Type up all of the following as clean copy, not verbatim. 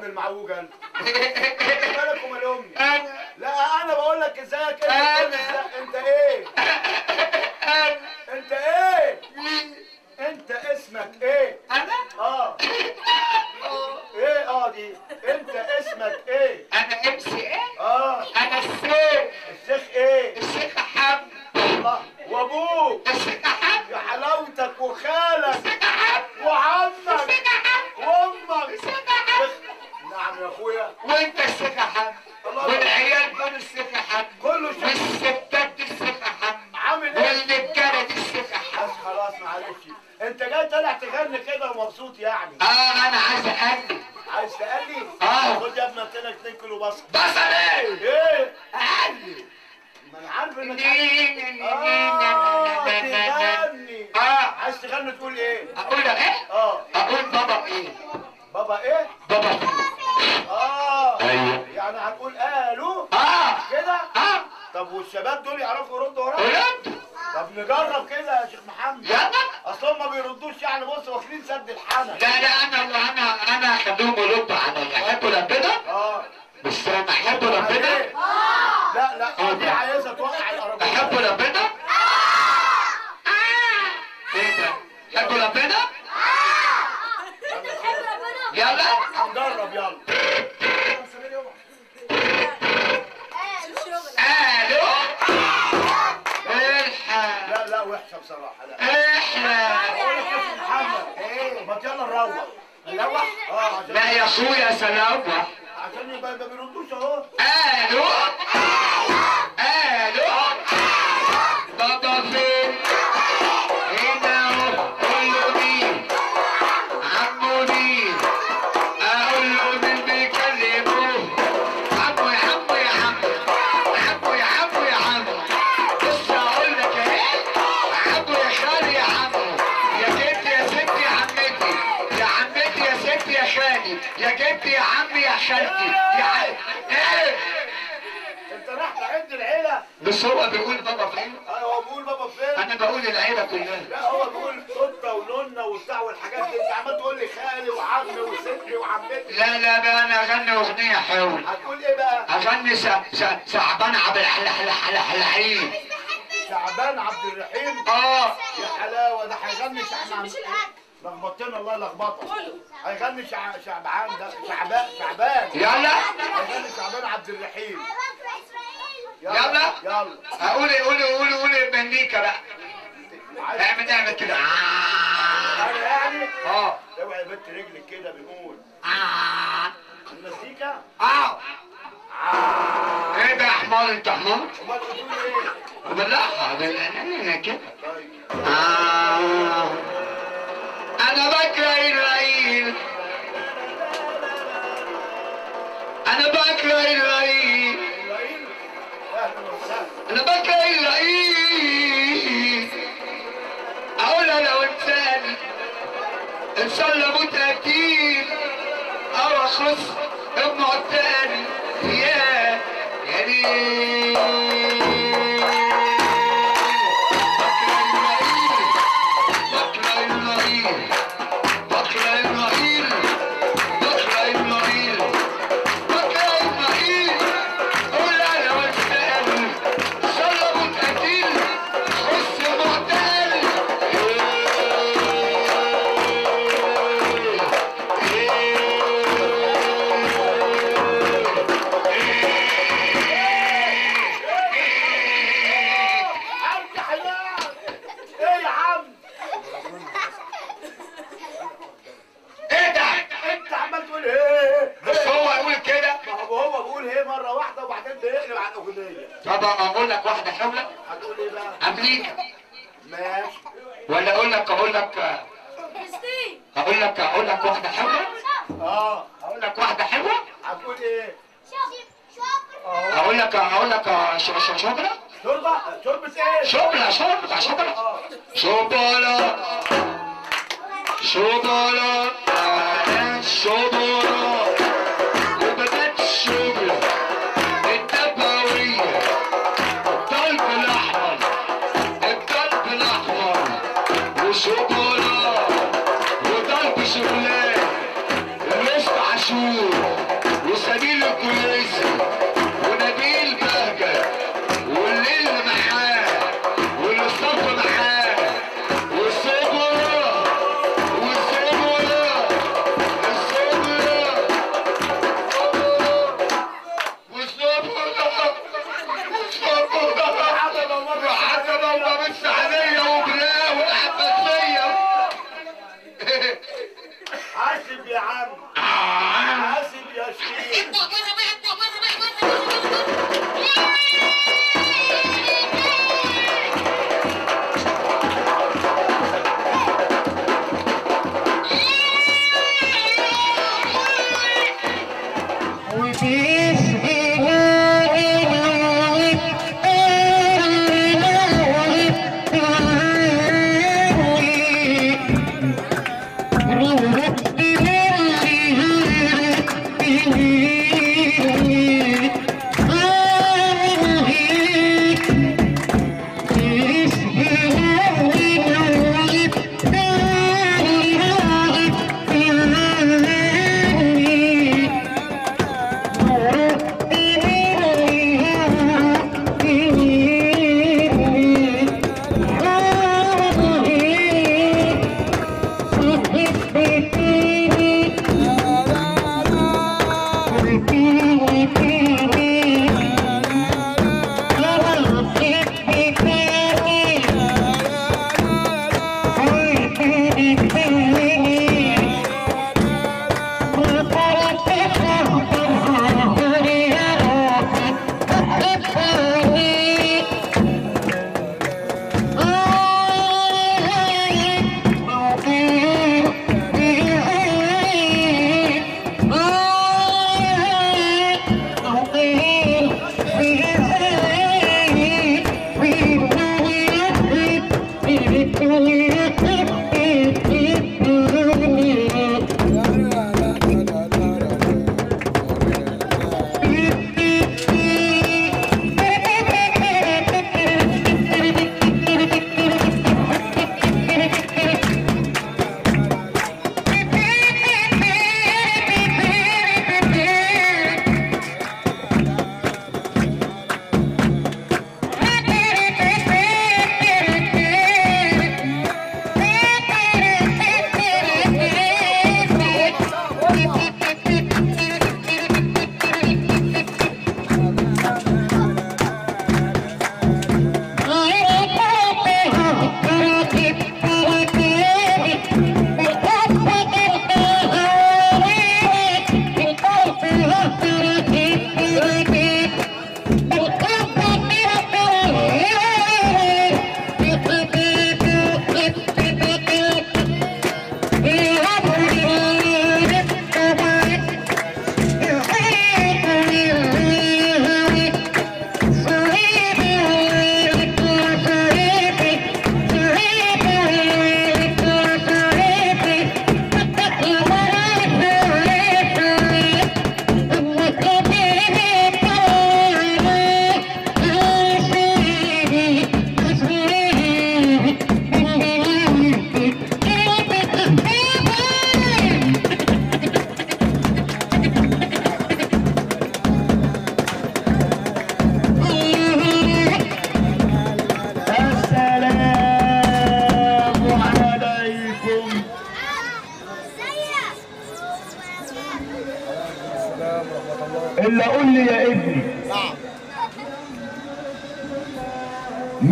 ابن المعوجه انت؟ مالك ومال امي؟ انا لا انا بقول لك ازيك انت. انت ايه؟ انا انت ايه؟ مين؟ انت اسمك ايه؟ انا؟ اه ايه اه دي؟ انت اسمك ايه؟ انا MC ايه؟ اه انا الشيخ. الشيخ ايه؟ الشيخ حمد. الله، وابوك؟ الشيخ حمد. يا حلاوتك، وخالك؟ الشيخ حمد. وعمك؟ الشيخ حمد. وامك؟ الشيخ حمد. نعم يا اخويا. وانت الشيخ حمد، والعيال دول الشيخ حمد، كله الشيخ، والستات دي الشيخ حمد، عامل ايه؟ والرجاله دي الشيخ حمد. بس خلاص معلش، انت جاي طالع تغني كده ومبسوط يعني. اه انا عايز اقلي. عايز تقلي؟ اه. خد يا ابني قلت لك 2 كيلو بصل. بصل ايه؟ ايه؟ اقلي. ما انا عارف انك تغني. عايز تغني تقول ايه؟ اقول لك ايه؟ اه اقول بابا ايه؟ بابا ايه؟ بابا ايه؟ اه ايوه، يعني هتقول الو؟ اه كده؟ اه. طب والشباب دول يعرفوا يردوا وراك؟ يردوا. طب نجرب كده يا شيخ محمد. يلا. اصل هم ما بيردوش يعني، بص واكلين سد الحنك. لا لا انا اخليهم يردوا عليا. يحبوا ربنا؟ اه. مش سامع؟ يحبوا ربنا؟ اه. لا لا دي عايزه توقع الارجوز. يحبوا ربنا؟ اه. ايه ده؟ يحبوا ربنا؟ اه. انت بتحب ربنا؟ يلا هنجرب. يلا. الو. الحق. لا لا وحشة بصراحة. لا احنا بقول لك يا شيخ محمد ايه، ما يلا نروح. نروح؟ اه. لا يا اخويا سنروح عشان يبقى ما بيردوش اهو. الو الو بابا فين؟ هنا اهو. قول له مين؟ عمو مين؟ اقول له مين بيكلموه؟ عمو يا عمو يا عمو، عمو يا عمو يا عمو. بص اقول لك ايه، عمو يا خالي يا عمو، يا جدي يا ستي يا عمتي، يا عمتي يا ستي يا خالي، يا جدي يا عمي يا خالتي يا عم. ايه؟ انت رايح تعد العيلة؟ بس هو بيقول بابا فين؟ ايوه هو بيقول بابا فين؟ انا بقول العيلة كلها. لا هو بيقول قطة ونونه وبتاع والحاجات دي، انت عمال تقول لي خالي وعمي وستي وعمتي. لا لا بقى انا اغني اغنية حلوة. هتقول ايه بقى؟ اغني شعبان عبد الرحيم. شعبان عبد الرحيم؟ اه. يا حلاوة، ده هيغني شعبان. مش الاكل. لخبطتنا الله يلخبطك. هيغني شعبان ده، شعبان. يلا. هيغني شعبان عبد الرحيم. يلا يلا. قولي قولي قولي قولي مزيكا بقى. اعمل اعمل كده. انا يعني؟ اه. اوعي يا بنت رجلك كده بنقول. المزيكا؟ اه. ايه ده يا حمار؟ انت حمار؟ امال بتقول ايه؟ بالله انا كده. طيب. انا بكره الرعيل، انا بكره الرعيل، انا بكره الرعيل. اقولها لو انسان ان شاء الله اموت قتيل او اخص ابن عتال. يا يا ليل. بكره الرعيل، بكره الرعيل، بكره الرعيل، بكره الرعيل. قولها لو انسان ان شاء الله اموت قتيل خص معتال. ايه يا عم؟ ايه ده؟ انت عمال تقول ايه؟ بس هو يقول كده. ما هو بيقول ايه مرة واحدة وبعدين بيقلب على الاغنية. طب اقول لك واحدة حلوة. هتقول ايه بقى؟ امريكا. ماشي. ولا اقول لك اقول لك اقول لك اقول لك واحدة حلوة. اه اقول لك واحدة حلوة. هتقول ايه؟ اقول لك اقول لك شبرا. شوربة؟ شوربة ايه؟ شبرا شبرا شبرا شبرا شبرا شبرا وبنات شبرا النبوية الطلب الأحمر الطلب الأحمر وشبرا وضرب شغلان الوسط عاشور.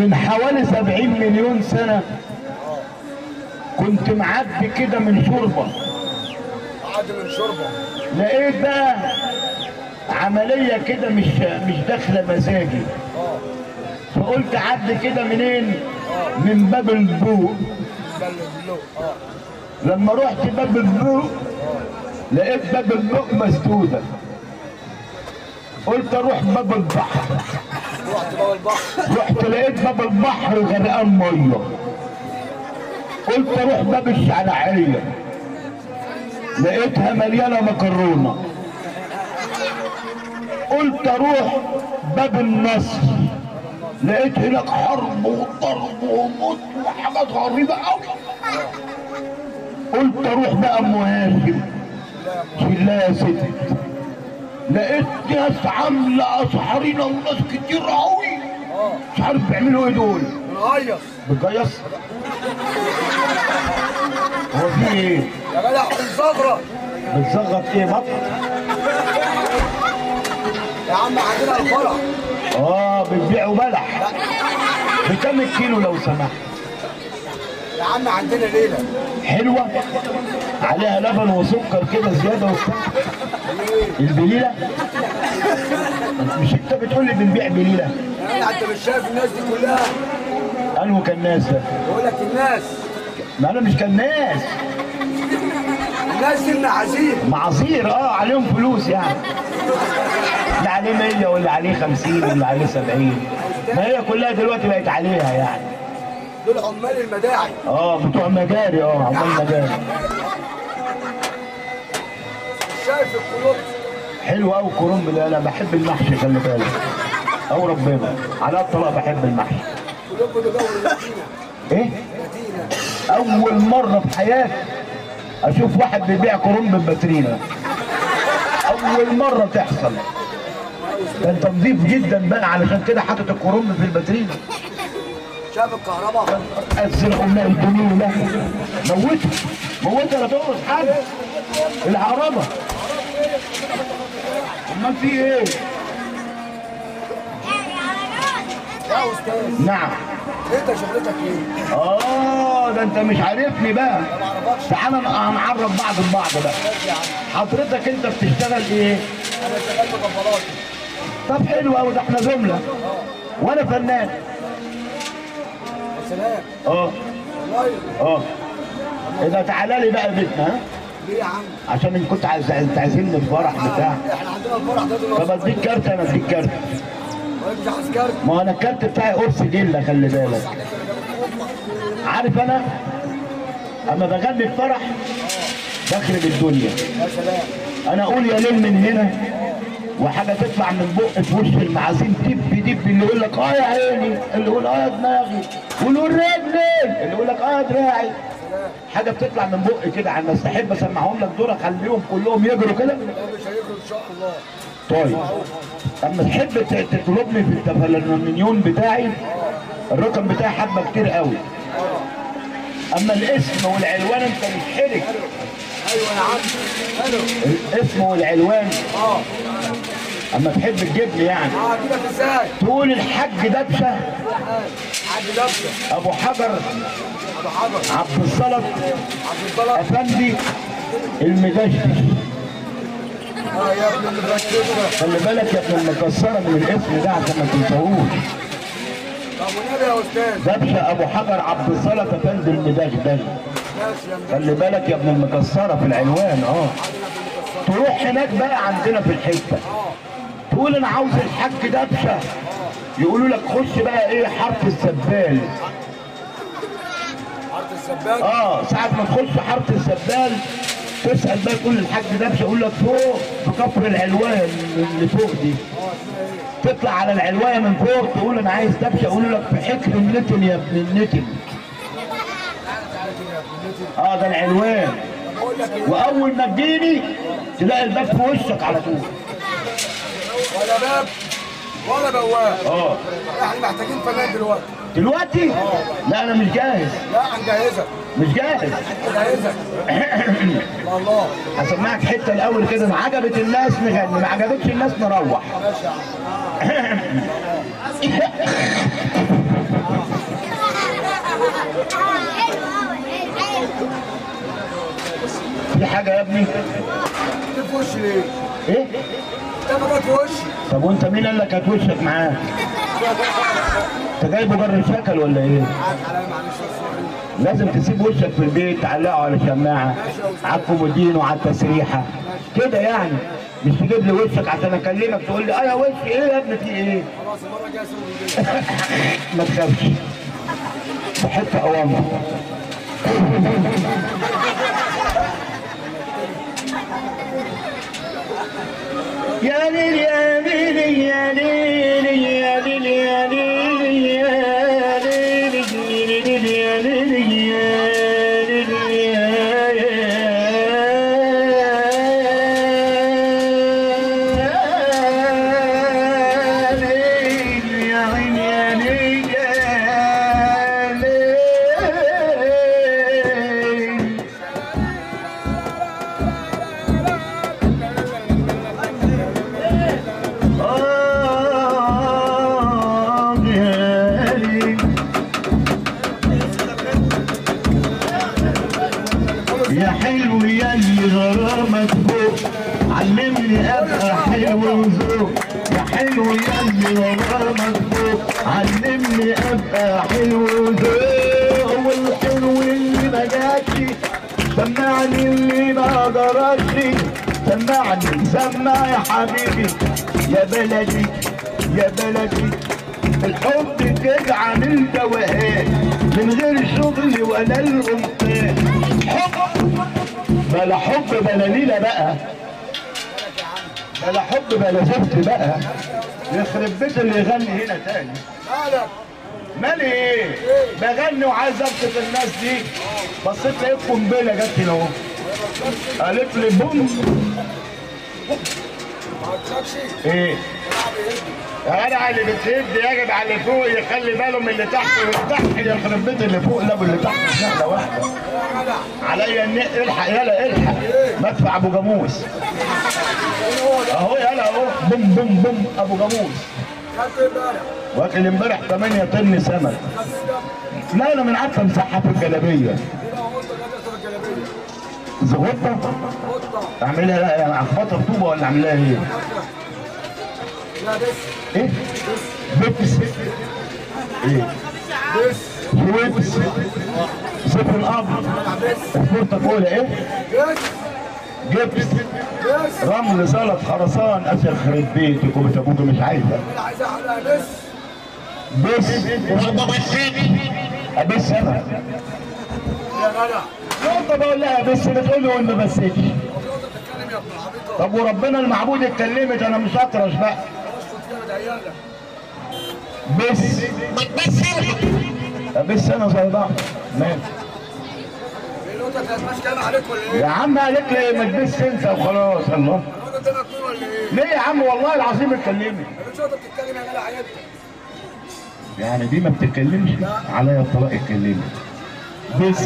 من حوالي 70 مليون سنة كنت معدي كده من شوربة. معدي من شوربة. لقيت بقى عملية كده مش داخلة مزاجي. فقلت عدي كده منين؟ من باب البوق. لما رحت باب البوق لقيت باب البوق مسدودة. قلت اروح باب البحر. رحت باب البحر. رحت لقيت باب البحر غرقان مية. قلت اروح باب الشعلعيه. لقيتها مليانة مكرونه. قلت اروح باب النصر. لقيت هناك حرب وضرب وموت وحاجات غريبة قوي. قلت اروح بقى ام هاشم. بسم الله يا ست. لقيت ناس عامله اسحارينا وناس كتير قوي. مش عارف بيعملوا ايه دول. بنهيص. بتجيص؟ هو في ايه؟ يا جدع بنزغرط. بتزغط ايه بط؟ يا عم عندنا الفرح. بتبيعوا بلح. بكام الكيلو لو سمحت؟ يا عم عندنا ليلة حلوة عليها لبن وسكر كده زيادة وبتاع. البليله؟ مش انت بتقول لي بنبيع بليلة؟ انت مش شايف الناس دي كلها؟ انه كناس ده؟ بقول لك الناس. ما انا مش كناس. الناس دي المعازير. معازير عليهم فلوس يعني. اللي عليه 100 واللي عليه 50 واللي عليه 70. ما هي كلها دلوقتي بقت عليها يعني. دول عمال المداعي. بتوع مجاري. عمال مجاري. شايف الكرنب؟ حلو قوي الكرنب ده، انا بحب المحشي خلي بالك. او ربنا على الطلاق بحب المحشي. الكرنب ده جو المدينة. ايه؟ مدينة. اول مرة في حياتي اشوف واحد بيبيع كرنب بباترينا. اول مرة تحصل. ده انت نظيف جدا بقى علشان كده حاطط الكرنب في الباترينا. شاف الكهرباء؟ الزرق الله الجميل ده موته موته، لا تقرص حد. العربة امال في ايه؟ يا استاذ. نعم. انت شغلتك ايه؟ ده انت مش عارفني بقى. تعالى هنعرف بعض ببعض بقى. حضرتك انت بتشتغل ايه؟ انا شغال مطبلاتي. طب حلو قوي، ده احنا زملاء. وانا فنان. يا سلام. والله. اذا تعالى لي بقى بيتنا. ها؟ ليه يا عم؟ عشان ان كنت عايز تعزمني الفرح بتاع. احنا عندنا الفرح ده دلوقتي. طب اديك كارت؟ انا اديك كارت. وانت مش عايز كارت؟ ما انا الكارت بتاعي قرص جله خلي بالك. عارف انا اما بغني الفرح بخرب الدنيا. يا سلام. انا اقول يا ليل من هنا وحاجه تطلع من بق في وش المعازيم دب دب، اللي يقول لك يا عيني، اللي يقول يا دماغي، واللي يقول رجلي، اللي يقول لك دراعي. حاجة بتطلع من بق كده على الناس. احب اسمعهم لك دول، اخليهم كلهم يجروا كده. لا مش هيجروا ان شاء الله. طيب اما تحب تطلبني في التفلنيون بتاعي، الرقم بتاعي حبه كتير قوي. اما الاسم والعنوان انت مش حرج. ايوه يا عم. حلو. الاسم والعنوان. اما تحب تجيبني يعني. اجيبك ازاي؟ تقول الحاج دبشه. الحاج دبشه. ابو حجر. ابو حجر. عبد الصلت. عبد الصلت. افندي المدشدش. يا ابن المكسره. خلي بالك يا ابن المكسره من الاسم ده عشان ما تنساهوش. طب والنبي يا استاذ. دبشه ابو حجر عبد الصلت افندي المدغدغ. خلي بالك يا ابن المكسره في العنوان. تروح هناك بقى عندنا في الحتة تقول انا عاوز الحاج دبشه، يقولوا لك خش بقى ايه حارة السبال. حارة السبال؟ ساعة ما تخش حارة السبال تسأل بقى تقول للحاج دبشه، يقول لك فوق في كفر العلوايه اللي فوق دي. تطلع على العلوايه من فوق تقول انا عايز دبشه، يقولوا لك في حكر النتن يا ابن النتن. ده العنوان. واول ما تجيني تلاقي الباب في وشك على طول. ولا باب ولا بواب. احنا محتاجين فنان دلوقتي. دلوقتي؟ لا انا مش جاهز. لا هنجهزك. مش جاهز. هنجهزك. الله. هسمعك حتة الاول كده، ما عجبت الناس نغني، ما عجبتش الناس نروح. ماشي يا عم. حاجة يا ابني؟ في وشي ليه؟ ايه؟ انت جت في وشي. طب وانت مين قال لك هات وشك معاه؟ انت جايبه جر شكل ولا ايه؟ لازم تسيب وشك في البيت، تعلقه على شماعة، على الكومودين وعلى التسريحه كده يعني، مش تجيب لي وشك عشان اكلمك تقول لي يا وشي ايه يا ابني في ايه؟ خلاص المرة الجاية اسيبه في البيت. ما تخافش، بحط اوامر. يا ليل يا ليل يا ليل يا ليل يا ليل يا ليل يا ليل يا ليل يا ليل يا عين يا ليل يا ليل. يا حلو يا اللي غرامك فوق، علمني ابقى حلو وذوق. يا حلو يا اللي غرامك فوق، علمني ابقى حلو وذوق. والحلو اللي ما جاتش سمعني، اللي ما جرتش سمعني. سمع يا حبيبي يا بلدي يا بلدي، الحب كده عامل توهان من غير شغل ولا القمصان. حب بلا حب بلا ليلة بقى، بلا حب بلا زفت بقى. يخرب بيت اللي يغني هنا تاني. مالك؟ مالي ايه؟ بغني وعايز ابسط الناس دي. بصيت لقيت قنبلة جت هنا اهو، قالت لي بوم. ايه؟ يا جدع اللي بتهد يجب على اللي فوق يخلي باله من اللي تحت، واللي تحت يخرب بيت اللي فوق. لا واللي تحت نقله واحدة عليا. الحق يلا الحق، مدفع ابو جاموس اهو، يلا اهو، بوم بوم بوم ابو جاموس. واكل امبارح 8 طن سمك. لا انا من عارفه مسحه في الجلابية. زغطه؟ اعملها لا يعني اخبطها بطوبه ولا اعملها ايه؟ لا بس ايه؟ بيبس ايه؟ بس شويبس صفر القبر الفرطه كولا ايه؟ جبس رمل زلط خرسان. يخرب بيتك وبيت ابوك مش عايزه. عايزه بس بس بس انا يا جدع نقطة بقول لها بس، بتقول لي وما بسيتش. طب وربنا المعبود اتكلمت، انا مش هطرش بقى. بس بس انا زي بعض. ماشي يا عم، قالت لي ما تبس انت وخلاص. الله ليه يا عم؟ والله العظيم اتكلمت. يعني دي ما بتتكلمش؟ عليا الطلاق اتكلمت. بس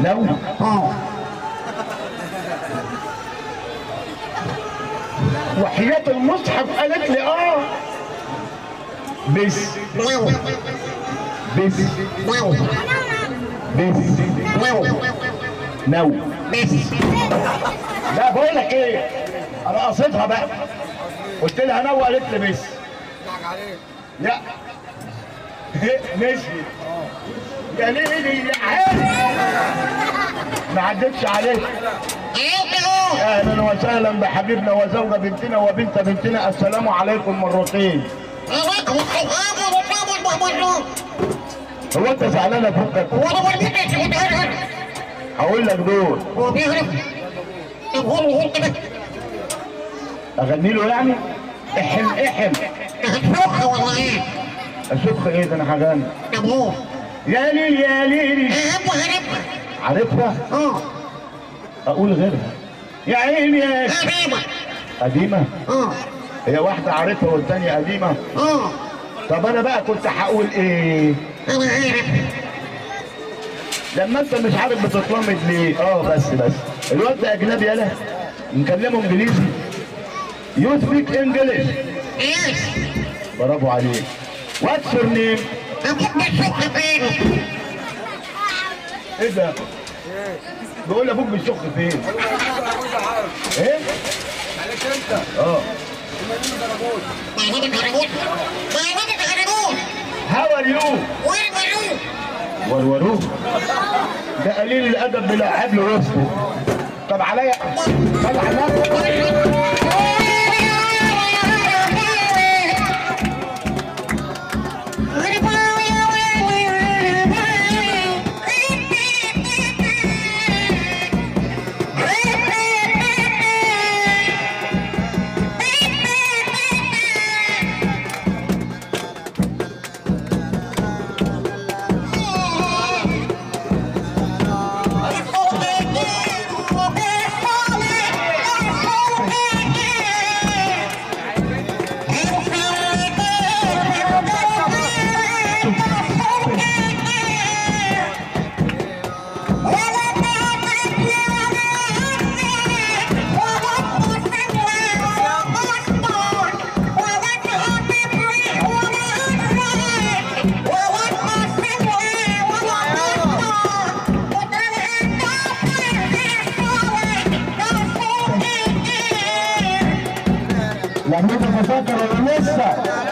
لو وحياة المصحف قالت لي بس بس بس نو بس. لا بقول لك ايه، انا قصيتها بقى، قلت لها no قالت لي بس. لا مشي يا ليلي يا عيني، ما عدتش عليك. اهلا وسهلا بحبيبنا وزوجة بنتنا وبنت بنتنا، السلام عليكم مرتين. هو انت زعلان افكك؟ هقول لك دول اغني له يعني؟ احم احم اشوف ايه ده، انا هغني. يا ليل يا ليل، عارفها؟ اقول غيرها. يا عيني يا قديمة. قديمة؟ هي واحدة عارفها والتانية قديمة؟ طب أنا بقى كنت هقول إيه؟ أنا عارف. لما أنت مش عارف بتتلمض ليه؟ بس بس الواد ده أجنبي يالا، نكلمه إنجليزي. You speak English؟ Yes. برافو عليك. What's your name؟ أبوك بيشك فين؟ إيه ده؟ بيقول لابوك بيشخ فين؟ ايه؟ عليك انت. اه. How are you؟ وروروه. ده قليل الادب بيلعب له نفسه. طب عليا طلع نفسك. لما تتفكر ولا لسه؟